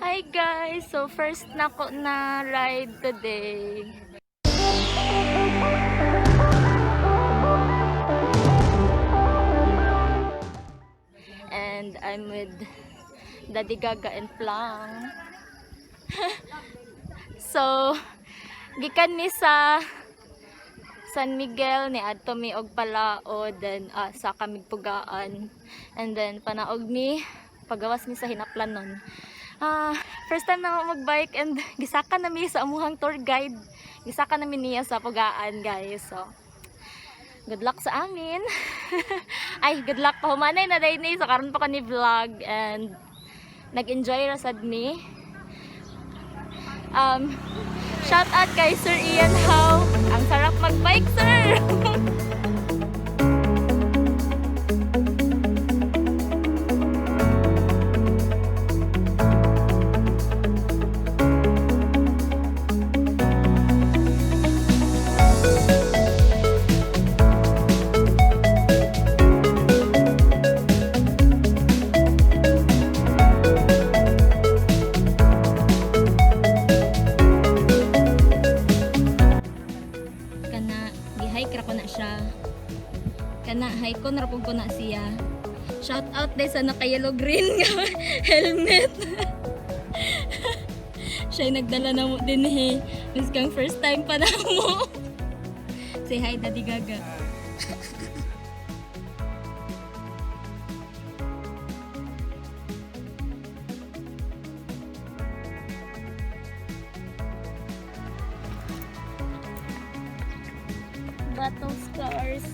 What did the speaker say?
Hi guys! So first nako na ride today. And I'm with Daddy Gaga and Plang. So, gikan mi sa San Miguel ni adto mi og Palaod, then sa kamig Pugaan and then panaog mi pagawas mi sa Hinaplanon. First time na ako magbike and gisaka na mi sa amuhang tour guide. Gisaka na mi niya sa Pugaan, guys. So, good luck sa amin. Ay, good luck pa humanay na dahil ni. So, karon pa ko ni vlog and nag-enjoy ra sad mi. Shout out kay Sir Ian Howe. Ang sarap magbike, sir! Kana gi-hike ra ko na siya. Kana hike ko na ra pud ko na siya. Shout out day sa naka yellow green nga helmet. Siya nagdala na mo din eh. Miskang first time pa na mo. Say hi, Daddy Gaga. Battle scars.